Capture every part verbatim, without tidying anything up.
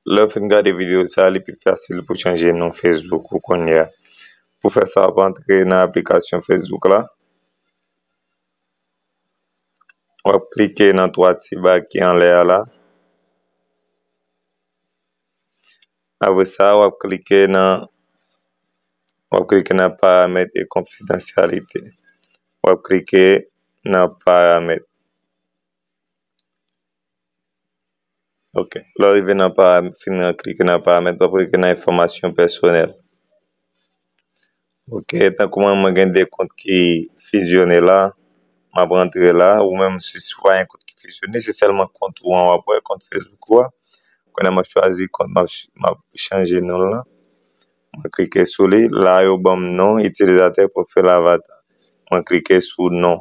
Lè w fin gade videyo sa, li pi fasil pou chanje non Facebook ou kounye a. Pou fè sa, w ap antre nan aplikasyon Facebook la. W ap klike nan twa ti ba ki anlè a la. Apre sa, w ap klike nan w ap klike nan paramèt e konfidansyalite. W ap klike nan paramèt. Ok. Lè w rive nan paramèt, fin klike nan paramèt, w ap klike nan enfòmasyon pèsonèl. Ok, tankou mwen, mwen gen de kont ki fizyone la, m ap rantre la, ou menm si, si w pa gen kont ki fizyone, se sèlman kont ou an w ap wè, kont Facebook ou a. Kounye a m ap chwazi kont, m ap ch-, m ap chanje non l lan. Mwen klike sou li, la yo ban m non, itilizatè, pwofil, avata. Mwen klike sou non.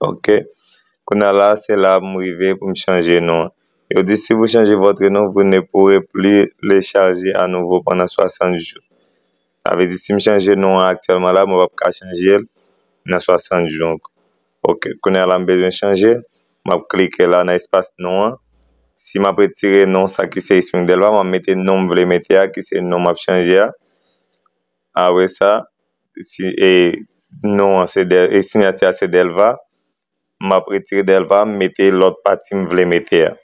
Ok. Kounye a la, se la m rive pou m chanje non an. Yo di, si vous changez votre nom, vous ne pourrez plus le changer à nouveau pendant soixante jours. Sa vle di, si m chanje non an aktyèlman la, mwen p ap ka chanje l nan soixante jou ankò. Ok, kounye a la, m bezwen chanje l. M ap klike la nan espas non an. Si m ap retire non sa ki se Isming Delva, m ap mete non m vle mete a, ki se non m ap chanje a. Apre sa, si, e, non an se Del-, e, siyati a se Delva. M ap retire Delva, m mete lòt pati m vle mete a.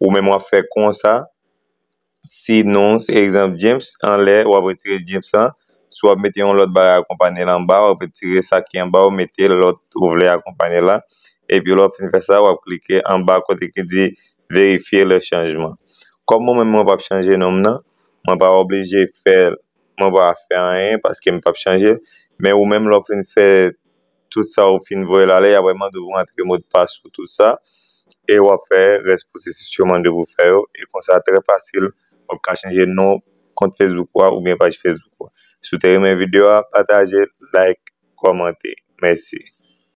Ou menm w ap fè konsa, si non, se egzanp James, anlè, w ap retire James lan. Si w ap mete yon lòt bagay akonpanye l anba, w ap retire sa ki anba, w mete lòt ou vle akonpanye l la. Epi lè w fin fè sa, w ap klike anba kote ki di vérifier le changement. Kòm mwen menm, mwen p ap chanje non m nan, mwen pa oblije fè, mwen pa fè anyen paske m p ap chanje l. Men ou menm, lè w fin fè tout sa, ou fin voye l ale, y ap mande w pou antre modpas ou, tout sa. E w ap fè rès pwosesis yo mande w pou fè yo. E konsa, trè fasil, w ap ka chanje non kont Facebook ou a oubyen paj Facebook ou a. Si w te renmen videyo a, pataje l, like, kòmante. Mèsi.